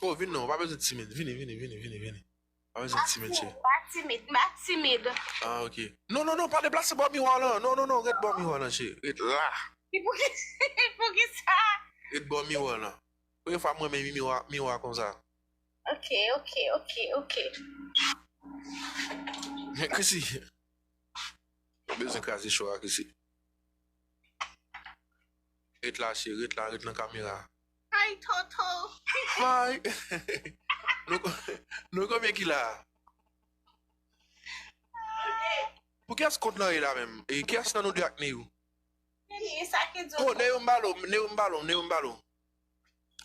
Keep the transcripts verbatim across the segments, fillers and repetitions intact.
Oh, vin non, ou pa bezwen timid. Vini, vini, vini, vini, vini. Pa bezwen timid, cheri. M pa timid, m pa timid. Ah, ok. Non, non, non, pa deplase bò miwa lan. Non, non, non, ret bò miwa lan, cheri. Ret la. E pou ki, pou ki sa? Ret bò miwa lan. Premye fwa mwen menm miwa, miwa konsa. Ok, ok, ok, ok. Men Chrissy. Ou bezwen kraze cho a, Chrissy. Ret la, cheri, ret la, ret nan kamera. Hi, Toto. Hi. Nou, nou konbyen ki la? Pou kiyès kont lan ye la menm? E kiyès nan nou de ak Neyou? Neyou, sa ki di. Oh, Neyou m balo, Neyou m balo, Neyou m balo.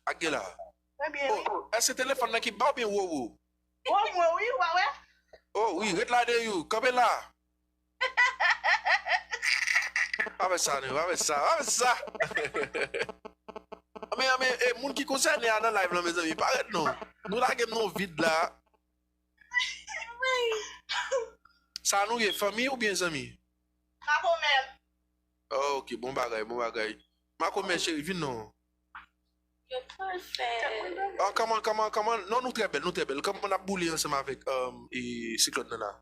Ak gen la. Mwen byen, wi. Oh, èske telefòn nan ki ba oubyen Roro? Roro, wi, ou pa wè? Oh, wi, ret la, Neyou, kanpe la. Pa fè sa, Neyou, pa fè sa, pa fè sa. Anben, anben, e, moun ki konsène a nan live lan, mezanmi, parèt non. Nou lage m nan vid la. Sa nou ye, fanmi oubyen zanmi? Makomè. Oh, ok, bon bagay, bon bagay. Makomè, cheri, vin non. Yo pral fè. Oh, kòman, kòman, kòman? Non, nou trè bèl, nou trè bèl. Kòman n ap boule ansanm avèk, um, e, siklòn nan la?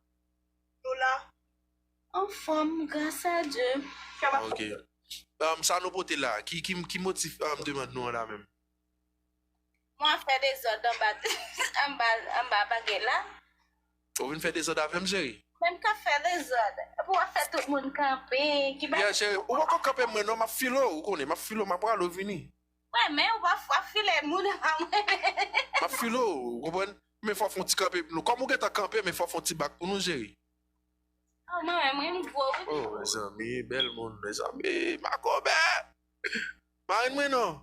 Nou la. Anfòm, gras a Dye. Ok. Um, sa nou pote la, ki, ki, ki motif, um, demann nou an la menm? Mwen ap fè dezòd anba, anba, anba bagay la. Ou vin fè dezòd avè m, cheri? Menm k ap fè dezòd. Epi w ap fè tout moun kanpe. Ki ba... Yeah, cheri, ou poko kanpe mwen non, m ap file w, ou konnen, m ap file w, m ap rale w vini. Mwen, men ou pa, w ap file moun anba mwen. M ap file w, ou konprann? Men fò w fè yon ti kanpe pou nou. Kòm ou gentan kanpe, men fò w fè yon ti bak pou nou, cheri. Oh, mwen, mwen, m gwo, wi. Oh, mezanmi, bèl moun, mezanmi, makomè. Marenn mwen non.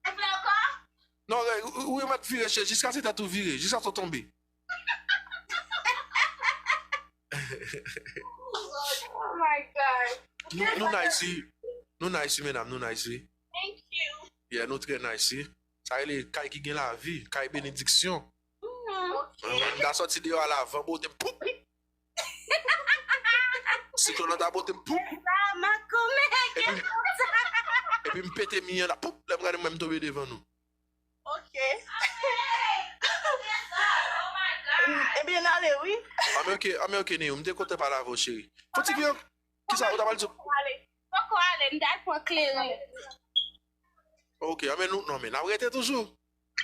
Ou vle ankò? Non, ou, ou, ou mèt vire, cheri, jiskaske tèt ou vire, jiskaske w tonbe. Oh my God. Nou, nou nice, wi. Nou nice, wi, medam, nou nice, wi. Thank you. Yeah, nou trè nice, wi. Sa rele kay ki gen lavi, kay benediksyon. Mhm. Mwen, mwen, m ta sòti deyò a la, van bote m, poup! Siklòn nan ta bote m, poup! Sa, makomè, epi m, epi m pete mi an la, poup! Lè m gade mwen, m tonbe devan nou. Ok. Ebyen, n ale, wi. Anben, ok, anben, ok, Neyou, m te kontan pale avè w, cheri. Fò ti vye, kisa ou ta pral di? Poko ale, poko ale, m t al pran kleren. Ok, anben, nou, non, men n ap rete toujou.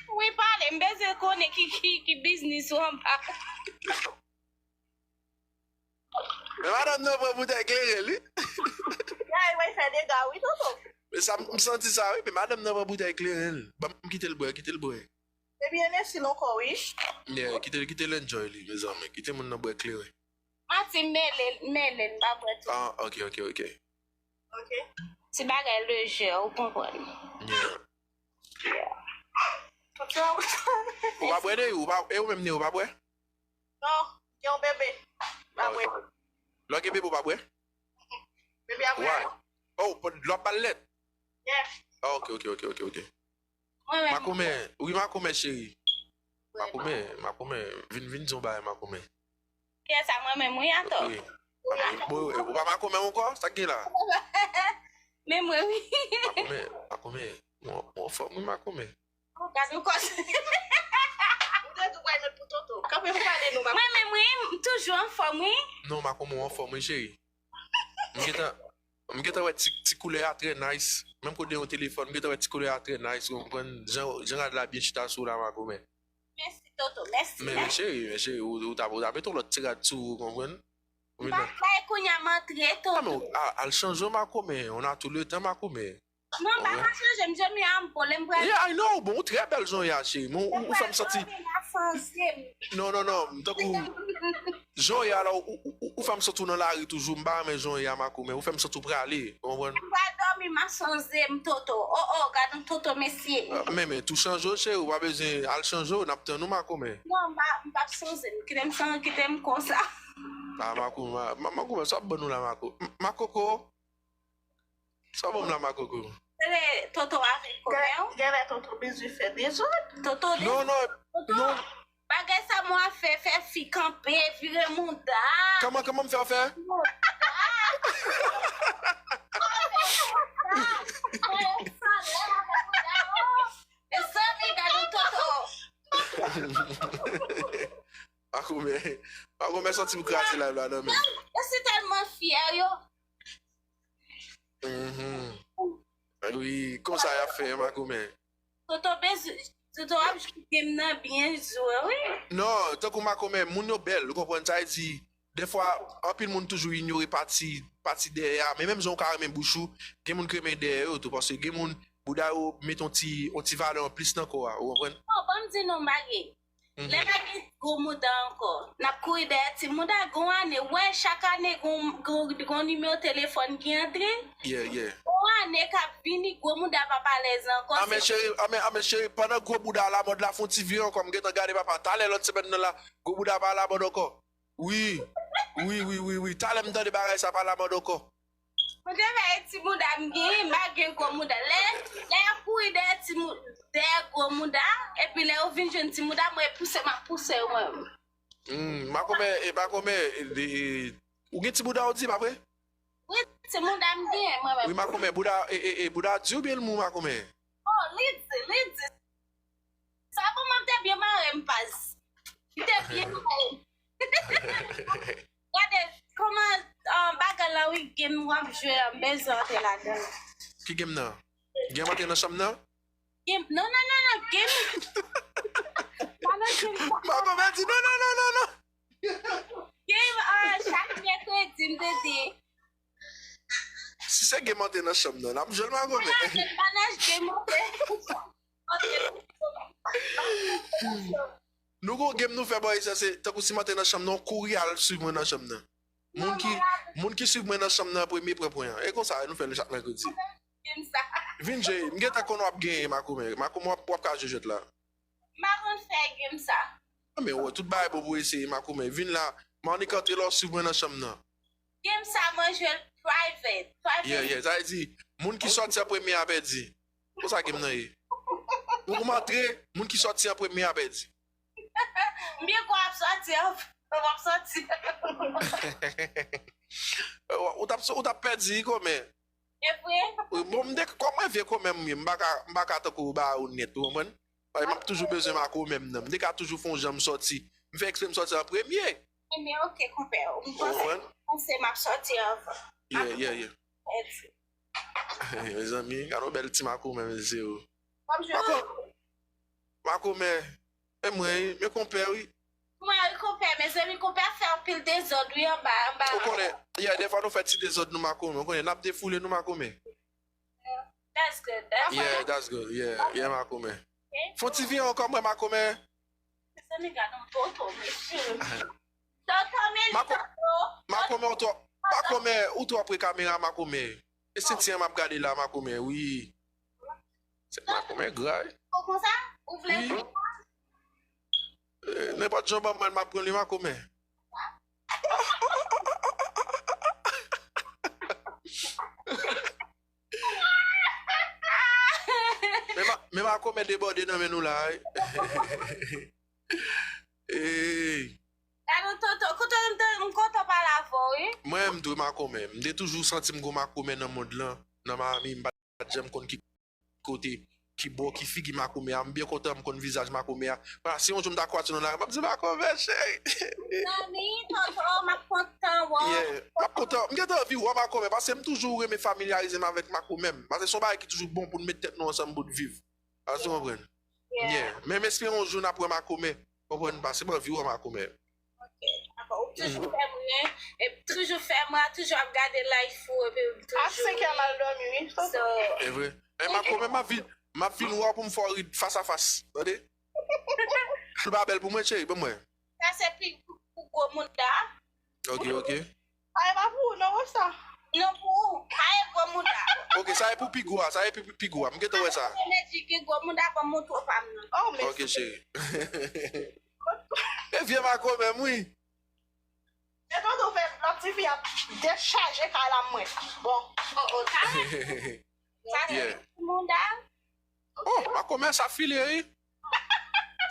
Wi, pale, m bezwen konnen ki, ki, ki biznis ou anba. Men madanm nan pran boutèy kleren l, wi. Ya, e wè fè dega, wi, Toto. Men sa, m, m santi sa, wi. Men madanm nan pran boutèy kleren l. Ban m kite l bwè, kite l bwè. Ebyen, Nestle ankò, wi. Yeah, kite l, kite l enjoy li, mezanmi. Kite moun nan bwè kleren. Mati, mele, mele, m pa bwè tou. Ah, ok, ok, ok. Ok. Ti bagay lejè, ou konprann. Yeah. Yeah. Ou pa bwè, Neyou? Ou pa, e ou menm, Neyou, ou pa bwè? Non, gen yon bebe. Pa bwè. Lè w gen bebe, ou pa bwè? Bebe a bwè. Why? Oh, lè w ap ba l lèt? Yeah. Ah, ok, ok, ok, ok, ok. Mwen menm. Makomè, wi, makomè, cheri. Makomè, makomè, vin, vin di yon bagay, makomè. Kiyès sa, mwen menm, wi, atò. Wi. Bon, ou pa makomè ankò? Sa k gen la? Men mwen, wi. Makomè, makomè, ou, ou anfòm, wi, makomè. Gad yon kòs. Ou te tou pral met pou Toto. Kanpe pou pale nou, makomè. Mwen menm, wi, m toujou anfòm, wi. Non, makomè, ou anfòm, wi, cheri. M gentan, m gentan wè ti, ti koulè a trè nice. Menm kote yon telefòn, m gentan wè ti koulè a trè nice, ou konprann? Jan, jan rad la byen chita sou la, makomè. Mèsi, Toto, mèsi, mèsi. Men, men cheri, men cheri, ou, ou ta, ou ta mete yon lòt ti rad sou ou, ou konprann? Ou vin la. M pa bay kounye a, m antre, Toto. Non, men, a, al chanje w, makomè. On a tout le temps, makomè. Non, m pa ka chanje, m jan m ye a, m bon, lè m pral. Yeah, I know, bon, ou trè bèl jan w ye a, cheri. Men ou, ou fè m santi. Lè m pral dòmi, m a chanje m. Non, non, non, m tankou jan w ye a la, ou, ou, ou, ou fè m santi w nan lari toujou, m pa renmen jan w ye a, makomè, ou fè m santi w prale, ou konprann? Lè m pral dòmi, m a chanje m, Toto. Oh, oh, gad yon Toto, mesye. Ah, men, men, tou chanje w, cheri, ou pa bezwen al chanje w, n ap tann ou, makomè. Non, m pa, m p ap chanje m, kite m san, kite m konsa. Ah, makomè, ma, ma, makomè, sa w ap ban nou la, mako, m, makoko. Sa w ban m la, makoko? Se Toto avèk kòmè w? Genlè Toto bezwen fè dezòd. Toto dezòd. Non, non, Toto, non. Bagay sa mwen ap fè, fè fi kanpe, vire mouda. Kòman, kòman m fè w fè? Mouda. Mezanmi, gade Toto. Makomè, Makomè santi m kraze live la nan men. Yo si tèlman fyè yo. Mhm. Wi, konsa y ap fè, Makomè. Toto bezwen, Toto ap jwe game nan byen jwe, wi. Non, tankou Makomè, moun yo bèl, ou konprann sa, e di, dèfwa, anpil moun toujou inyore pati, pati dèyè a, men menm jan ou ka renmen bouch ou, gen moun ki renmen dèyè yo tou, paske gen moun, bouda yo mete yon ti, yon ti valè anplis nan kò a, ou konprann? Non, ban m di nou yon bagay. Lè pa gen gwo mouda ankò, n ap kouri dèyè ti mouda. Gon ane, wè, chak ane gon, gon, gon nimewo telefòn ki antre. Yeah, yeah. Gon ane k ap vini, gwo mouda p ap alèz ankò. Amè cheri, amè, amè cheri, pandan gwo bouda alamòd la, fè yon ti vire ankò, m gentan gade papa. Talè lòt semèn nan la, gwo bouda pa alamòd ankò. Wi, wi, wi, wi, wi. Talè m tande bagay sa pa alamòd ankò. Mwen te fè ti mouda m gen, m pa gen gwo mouda. Lè, lè y ap kouri dèyè ti mou-, dèyè gwo mouda, epi lè yo vin jwenn ti mouda, mwen pouse, m ap pouse yo mwen. Hmm, Makomè, e Makomè, e, e, ou gen ti bouda ou di, pa vre? Wi, ti mouda m gen, mwen menm. Wi, Makomè, bouda, e, e, e, bouda di oubyen l mou, Makomè? Oh, li di, li di. Sa bon, mwen te byen mare m pas. M te byen mare. Gade kòman, ah, bagay la, wi, game w ap jwe a, m bezwen antre ladan l. Ki game nan? Game antre nan chanm nan? Game, non, non, non, non, game. Pa nan game sa. Makomè di non, non, non, non, non. Game, ah, chak mèkredi, m te di. Si se game antre nan chanm nan, n ap jwe l, Makomè. Mwen, m pa nan game, ok. Nou gon game nou fè bò isit, se tankou si m antre nan chanm nan, w kouri al swiv mwen nan chanm nan. Moun ki, moun ki swiv mwen nan chanm nan premye pran pwen an. E konsa nou fè l chak mèkredi. Vin jwe, m gentan konn w ap genyen, Makomè. Makomè, w ap, w ap ka jwe jwèt la. M pa konn fè game sa. Ah, men wè, tout bagay bon pou eseye, Makomè. Vin la, m annik antre la, w swiv mwen nan chanm nan. Game sa, mwen jwe l private. Private. Yeah, yeah. Sa vle di, moun ki sòti an premye a pèdi. Konsa game nan ye. Ou kòm antre, moun ki sòti an premye a pèdi. M byen kwè w ap sòti an, w ap sòti. Ou t ap, ou t ap pèdi, kòmè. E vre? Bon, m de, kòm mwen vye kòmè m ye, m pa ka, m pa ka tankou ba ou nèt, ou konprann? Paske m ap toujou bezwen Makomè m nan. M te ka toujou fè yon jan m sòti. M fè eksprè m sòti an premye. Ebyen, ok, konpè. M panse, m panse m ap sòti anvan. Yeah, yeah, yeah. Mèsi. Mezanmi, gade yon bèl ti Makomè, mesye o. Mako-, Makomè, e mwen, wi, men konpè, wi. Mwen, wi, konpè, mezanmi, konpè ap fè anpil dezòd, wi, anba, anba. Ou konnen, yeah, dèfwa nou fè ti dezòd nou Makomè, ou konnen, n ap defoule nou Makomè. That's good, that's good. Yeah, that's good, yeah, yeah, Makomè. Ok. Fè yon ti vire ankò mwen, Makomè. Mezanmi, gade yon toto, mesye. Toto, men Mako-, toto. Makomè, ou twò, Makomè, ou twò pre kamera, Makomè. E senti an m ap gade la, Makomè, wi. Se Makomè gra, wi. Ou konsa? Ou vle wi. Eh, nenpòt jan ban mwen, m ap pran li, Makomè. Men Ma-, men Makomè debòde nan men nou la, wi. Ey. Gade yon toto, kote m te, m kontan pale avè w, wi. Mwen, m dwe Makomè. M te toujou santi m gon Makomè nan mond lan, nan Miami, m pa t janm konn ki kote, ki bò, ki figi Makomè a. M byen kontan m konn vizaj Makomè a. Kounye a, si yon jou m ta kwaze w nan lari, m ap di Makomè, cheri. Mezanmi, tonton, m ap kontan wè w. Yeah. M ap kontan, m gentan anvi wè Makomè, paske m toujou renmen familyarize m avèk Makomè m. Paske se yon bagay ki toujou bon pou n met tèt nou ansanm pou n viv. Èske w konprann? Yeah. Yeah. Men m espere yon jou n ap wè Makomè. Konprann, paske m anvi wè Makomè. Ok, dakò. Ou toujou fè m ri, e toujou fè m ri, toujou ap gade live ou, epi toujou. A senk è m al dòmi, wi. So, e vre. E Makomè, m ap vin, m ap vin wè w pou m fè w ri fas a fas. Tande? L pa bèl pou mwen, cheri, ban mwen. Sa se pi pou, pou gwo moun la. Ok, ok. A, e pa pou ou, non, wè sa. Non, pou ou. Sa e gwo moun la. Ok, sa e pou pi gwo a, sa e pi, pi gwo a. M gentan wè sa. Sa se Magic ki gwo moun la, ban m montre w pa m nan. Oh, mèsi. Ok, cheri. E vye Makomè m, wi. E tonton fè lòt ti fi ap dechaje kay la mwen. Bon. Oh, oh, talè. Sa se yeah. Moun la. Oh, Makomè, sa file, wi.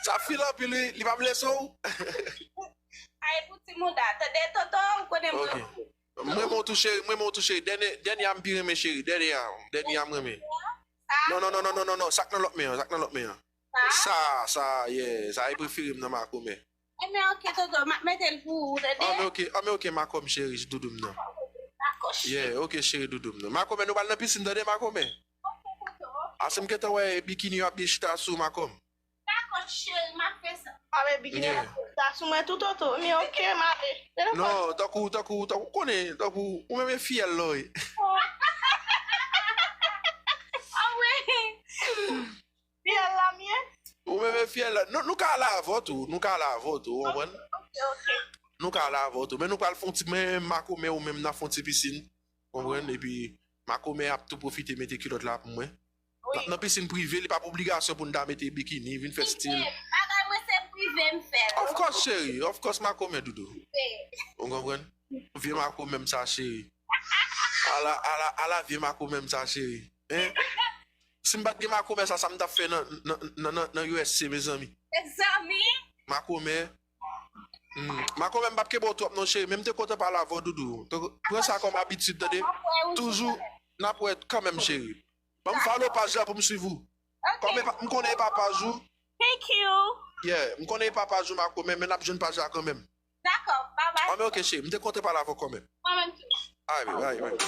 Sa file anpil, wi. Li p ap lese w. Ay, pou ti moun la. Tande, tonton, ou konnen mwen. Ok. Mwen renmen w tou, cheri. Mwen renmen w tou, cheri. Dènye, dènye a m pi renmen, cheri. Dènye a, dènye a m renmen. Sa? Non, non, non, non, non, non, non. Sa k nan lòt men an, sa k nan lòt men an. Sa, sa, yeah, sa e prefere m nan makomè. Ebyen, ok, tonton, m ap mete l pou ou, tande? Anben, ok, anben, ok, makomè cheri, doudou m nan. Dakò, cheri. Yeah, ok, cheri, doudou m nan. Makomè, nou pral nan pisin, tande, makomè? Ok, tonton. Ase m gentan wè bikini yo ap byen chita sou ou, makomè. Dakò, cheri, m ap fè sa. A, men bikini ap chita sou mwen tou, tonton. Men ok, m ale. Non, tankou, tankou, tankou, konnen, tankou, ou menm e fiyèl la, wi. Awe. Fiyèl la m ye? Ou menm e fiyèl la. Nou, nou ka ale avè w tou, nou ka ale avè w tou, ou konprann? Ok, ok. Nou ka ale avè w tou. Men nou pral fè yon ti, men makomè ou menm n ap fè yon ti pisin. Konprann? Epi makomè ap tou pwofite mete kilòt la pou mwen. N ap nan pisin prive, li pa pou obligasyon pou n ta mete bikini, vin fè stil. Prive, bagay mwen se prive m fè l. Of course, cheri, of course, makomè doudou. Prive. Ou konprann? Vye makomè m sa, cheri. Ala, ala, ala vye makomè m sa, cheri. Hein? Si m pa t gen makomè sa, sa m t ap fè nan, nan, nan, nan, nan U S C, mezanmi? Mezanmi? Makomè. Hmm. Makomè, m p ap kenbe w twòp non, cheri, men m te kontan pale avè w, doudou. Te, pran sa kòm abitid, tande. Toujou, n ap wè kanmenm, cheri. Ban m follow paj la pou m swiv ou. Ok. Kòm e pa, m konnen e pa paj ou. Thank you. Yeah, m konnen e pa paj ou, makomè, men n ap jwenn paj la kanmenm. Dakò, bye bye. Anben, ok, cheri, m te kontan pale avè w kanmenm. Mwen menm tou. Alright, alright, alright.